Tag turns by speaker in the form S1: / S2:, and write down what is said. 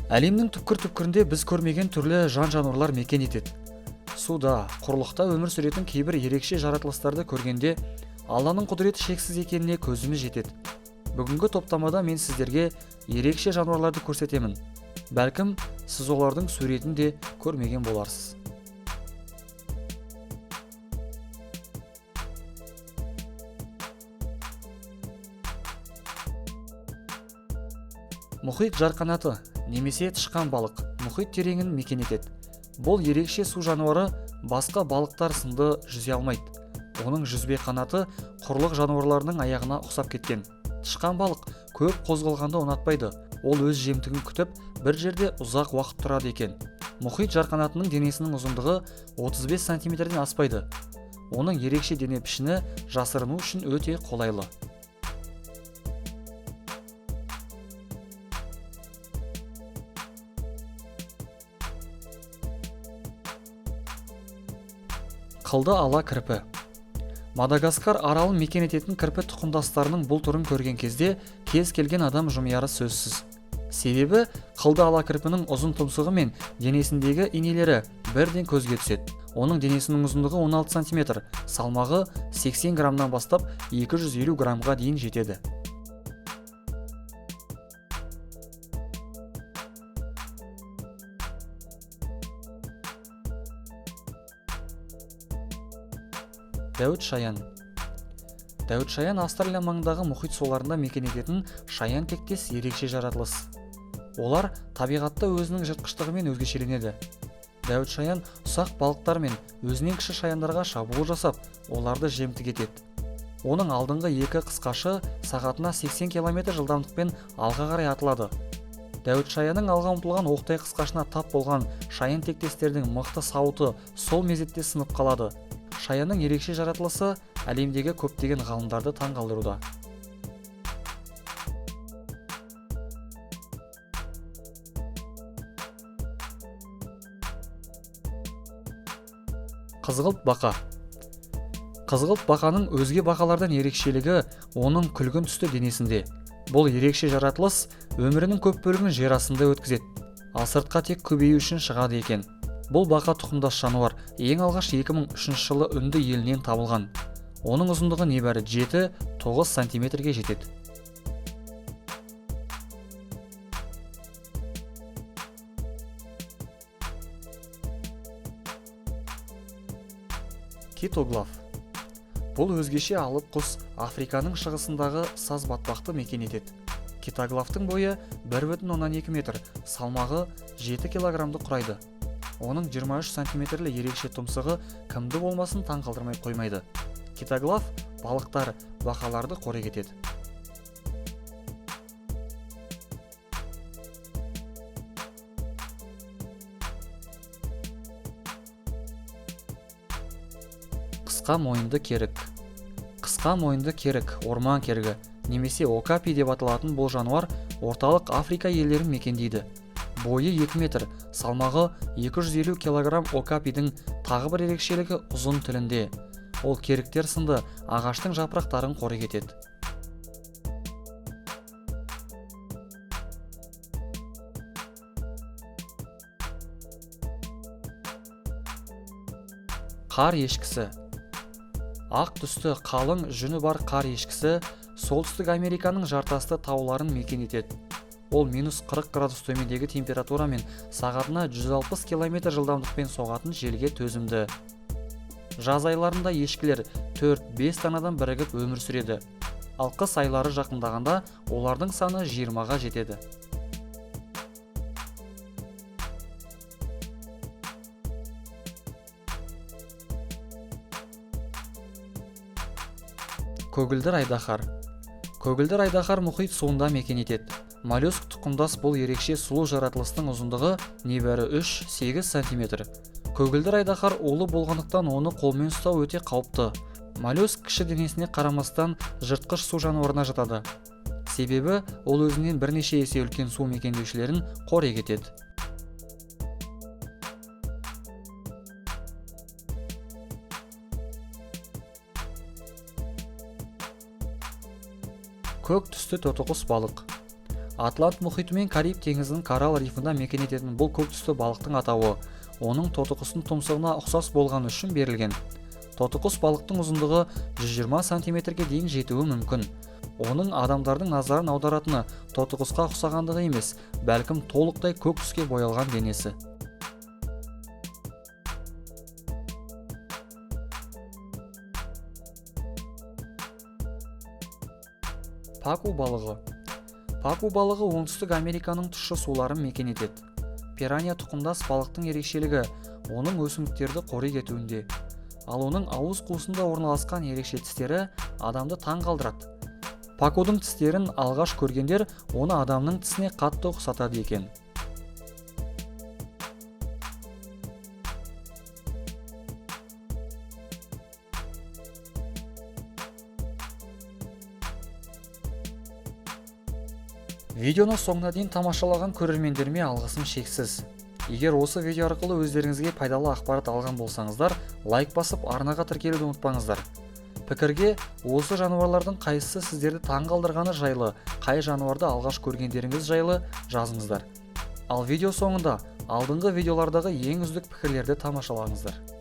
S1: Әлемнің түкпір-түкпірінде біз көрмеген түрлі жан-жануарлар мекен етеді. Суда, құрлықта өмір сүретін кейбір ерекше жаратылыстарды көргенде Алланың құдіреті шексіз екеніне көзіміз жетеді. Бүгінгі топтамада мен сіздерге ерекше жануарларды көрсетемін. Бәлкім, сіз олардың суретін де көрмеген боларсыз. Мұхит жарқанаты немесе тышқан балық мұхит тереңін мекен етеді. Бұл ерекше су жануары басқа балықтар сынды жүзе алмайды. Оның жүзбе қанаты құрлық жануарларының аяғына ұқсап кеткен. Тышқан балық көп қозғалғанды ұнатпайды. Ол өз жемтігін күтіп, бір жерде ұзақ уақыт тұрады екен. Мұхит жарқанатының денесінің ұзындығы 35 сантиметрден аспайды. Оның ерекше дене пішіні жасырыну үшін өте қолайлы. Қылды ала кірпі. Мадагаскар аралын мекен ететін кірпі тұқымдастарының бұл түрін көрген кезде кез келген адам жымияры сөзсіз. Себебі қылды ала кірпінің ұзын тұмсығы мен денесіндегі инелері бірден көзге түседі. Оның денесінің ұзындығы 16 сантиметр, салмағы 80 граммнан бастап 250 граммға дейін жетеді. Дәуіт шаян. Дәуіт шаян Австралия маңындағы мұхит суларында мекен ететін шаян тектес ерекше жаратылыс. Олар табиғатта өзінің жыртқыштығымен өзгешеленеді. Дәуіт шаян ұсақ балықтар мен өзінен кіші шаяндарға шабуыл жасап, оларды жемтік етеді. Оның алдыңғы екі қысқашы сағатына 80 километр жылдамдықпен алға қарай атылады. Дәуіт шаянның алға ұмтылған оқтай қысқашына тап болған шаян тектестердің мықты сауыты сол мезетте сынып қалады. Шаянның ерекше жаратылысы әлемдегі көптеген ғалымдарды таңғалдыруда. Қызғылт бақа. Қызғылт бақаның өзге бақалардан ерекшелігі оның күлгін түсті денесінде. Бұл ерекше жаратылыс өмірінің көп бөлігін жер астында өткізеді. Ал сыртқа тек көбею үшін шығады екен. Бұл бақа тұқымдас жануар ең алғаш 2003 жылы Үнді елінен табылған. Оның ұзындығы небәрі 7-9 сантиметрге жетеді. Китоглав. Бұл өзгеше алып құс Африканың шығысындағы саз батпақты мекен етеді. Китоглавтың бойы 1,2 метр, салмағы 7 килограммды құрайды. Оның 23 сантиметрлі ерекше тұмсығы кімді болмасын таң қалдырмай қоймайды. Китоглав балықтар, бақаларды қорек етеді. Қысқа мойынды керік. Қысқа мойынды керік, орман керігі немесе окапи деп аталатын бұл жануар орталық Африка елдерін мекендейді. Бойы 2 метр, салмағы 250 килограмм окапидің тағы бір ерекшелігі ұзын тілінде. Ол керіктер сынды ағаштың жапырақтарын қорек етеді. Қар ешкісі. Ақ түсті қалың жүні бар қар ешкісі Солтүстік Американың жартасты тауларын мекен етеді. Ол минус 40 градус төмендегі температурамен сағатына 160 километр жылдамдықпен соғатын желге төзімді. Жаз айларында ешкілер 4-5 танадан бірігіп өмір сүреді. Ал қыс айлары жақындағанда олардың саны 20-ға жетеді. Көгілдір айдаһар. Көгілдір айдаһар мұхит суында мекен етеді. Моллюск тұқымдас бұл ерекше сұлу жаратылыстың ұзындығы небәрі 3-8 сантиметр. Көгілдір айдаһар улы болғандықтан оны қолмен ұстау өте қауіпті. Моллюск кіші денесіне қарамастан жыртқыш су жануарына жатады. Себебі ол өзінен бірнеше есе үлкен су мекендеушілерін қорек етеді. Көк түсті тотықұс балық. Атлант мұхиты мен Кариб теңізінің коралл рифында мекен ететін бұл көк түсті балықтың атауы оның тотықұстың тұмсығына ұқсас болғаны үшін берілген. Тотықұс балықтың ұзындығы 120 сантиметрге дейін жетуі мүмкін. Оның адамдардың назарын аударатыны тотықұсқа ұқсағандығы емес, бәлкім толықтай көк түске боялған денесі. Паку балығы. Паку балығы Оңтүстік Американың тұщы суларын мекен етеді. Пиранья тұқымдас балықтың ерекшелігі оның өсімдіктерді қорек етуінде. Ал оның ауыз қуысында орналасқан ерекше тістері адамды таң қалдырады. Пакудың тістерін алғаш көргендер оны адамның тісіне қатты ұқсатады екен. Видеоны соңына дейін тамашалаған көрермендеріме алғысым шексіз. Егер осы видео арқылы өздеріңізге пайдалы ақпарат алған болсаңыздар, лайк басып арнаға тіркелуді ұмытпаңыздар. Пікірге осы жануарлардың қайсысы сіздерді таңғалдырғаны жайлы, қай жануарды алғаш көргендеріңіз жайлы жазыңыздар. Ал видео соңында алдыңғы видеолардағы ең үздік пікірлерді тамашалаңыздар.